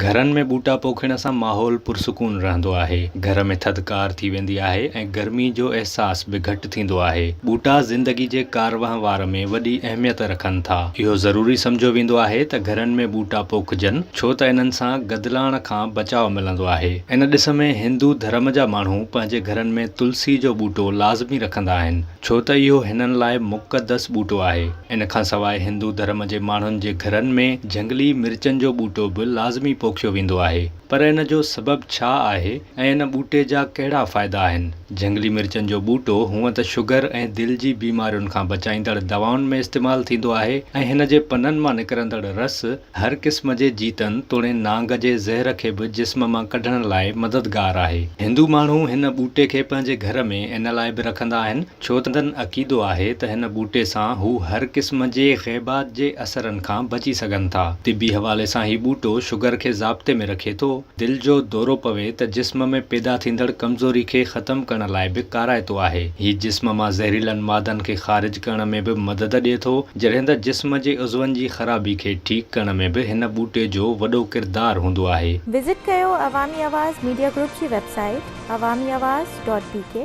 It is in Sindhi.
گهرن ۾ ٻوٽا پوکڻ سان ماحول پرسڪون رهندو آهي. گهر ۾ ٿڌڪار ٿي ويندي آهي ۽ گرمي جو احساس به گهٽ ٿيندو آهي. ٻوٽا زندگي جي ڪاروهنوار ۾ وڏي اهميت رکن ٿا. اهو ضروري سمجهيو ويندو آهي ته گهرن ۾ ٻوٽا پوکجن ڇو ته انهن سان گدلاڻ کان بچاء ملندو آهي. ان ڏس ۾ هندو ڌرم جا ماڻهو پنهنجي گهرن ۾ تلسي جو ٻوٽو لازمي رکندا آهن ڇو ته اهو هنن لاء مقدس ٻوٽو آهي. ان کان سواء هندو ڌرم جي ماڻهن جي گهرن ۾ جهنگلي مرچن جو ٻوٽو به لازمي پوکيو ويندو آهي. پر ان جو سبب ڇا آهي ۽ ان ٻوٽي جا ڪهڙا فائدا آهن؟ جهنگلي مرچن جو ٻوٽو هونء ته شگر ۽ دل جي بيمارين کان بچائيندڙ دوائن ۾ استعمال ٿيندو آهي ۽ هن جي پنن مان نڪرندڙ رس هر قسم جي جيتن توڻي نانگ جي زهر کي به جسم مان ڪڍڻ لاء مددگار آهي. هندو ماڻهو هن ٻوٽي کي پنهنجي گهر ۾ ان لاء به رکندا آهن ڇو ته سندن عقيدو آهي ته هن ٻوٽي سان هو هر قسم جي غيبات جي اثرن کان بچي سگهن ٿا. طبي حوالي سان هي ٻوٽو شگر کي ضابطي ۾ رکي ٿو. دل جو دورو پوي ته جسم ۾ پيدا ٿيندڙ ڪمزوري کي ختم ڪرڻ لاء به ڪارائتو آهي. هي جسم مان زهريلن مادن کي خارج ڪرڻ ۾ به مدد ڏئي ٿو، جڏهن ته جسم جي عضون جي خرابي کي ٺيڪ ڪرڻ ۾ به هن ٻوٽي جو وڏو ڪردار هوندو آهي. وزٽ ڪيو عوامي آواز ميڊيا گروپ جي website Awami Awaz dot B K.